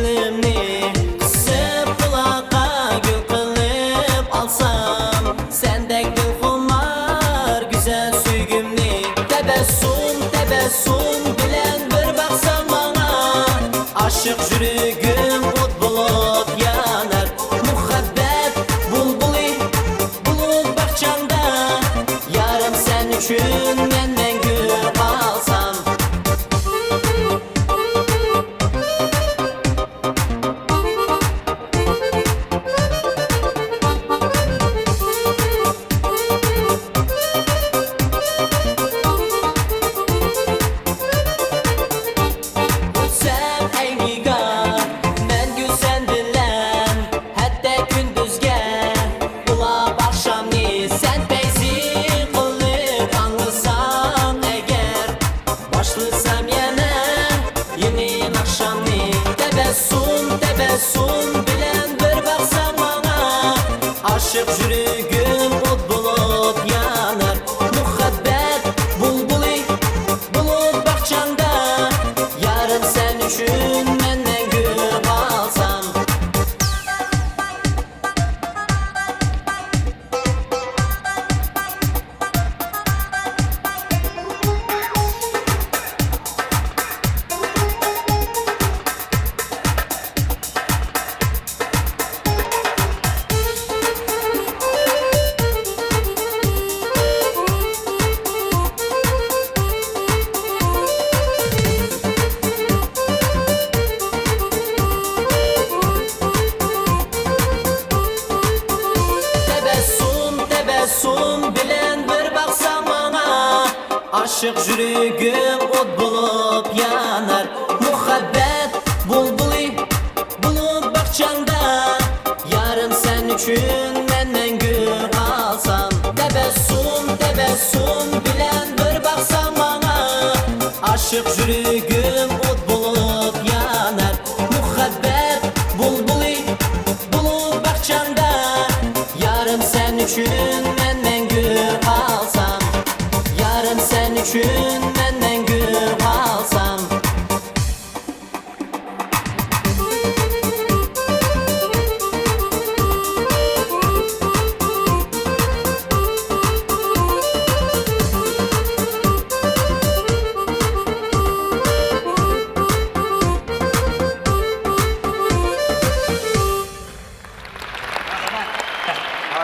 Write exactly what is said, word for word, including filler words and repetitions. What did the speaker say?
قىسىپ قۇلاققا گۈل قىلىپ ئالسام، سەندەك دىلخۇمار گۈزەل سۆيگۈمنى. تەبەسسۇم، تەبەسسۇم بىلەن بىر باقساڭ ماڭا، ئاشىق يۈرىكىم ئوت بولۇپ يانار. مۇھەببەت بۇلبۇلى بولۇپ باغچاڭدا، يارىم سەن ئۈچۈن مەن مەڭگۈ قالسام. ئۆتسەم ئەينىگاھ، مەڭگۈ سەن بىلەن، ھەتتا كۈندۈزگە ئۇلاپ ئاخشامنى، سەن پەيزى قىلىپ ئاڭلىساڭ ئەگەر، باشلىسام يەنە يېڭى ناخشامنى. تەبەسسۇم، تەبەسسۇم بىلەن بىر باقساڭ ماڭا، ئاشىق يۈرىكىم ئوت بولۇپ يانار. مۇھەببەت بۇلبۇلى بولۇپ باغچاڭدا، يارىم سەن ئۈچۈن مەن مەڭگۈ قالسام. تەبەسسۇم، تەبەسسۇم بىلەن بىر باقساڭ ماڭا، ئاشىق يۈرىكىم ئوت بولۇپ يانار. مۇھەببەت بۇلبۇلى بولۇپ باغچاڭدا، يارىم سەن ئۈچۈن مەن مەڭگۈ قالسام. تەبەسسۇم، تەبەسسۇم بىلەن بىر باقساڭ ماڭا، ئاشىق يۈرىكىم ئوت بولۇپ يانار. مۇھەببەت بۇلبۇلى بولۇپ باغچاڭدا، يارىم سەن ئۈچۈن مەن مەڭگۈ قالسام. يارىم سەن ئۈچۈن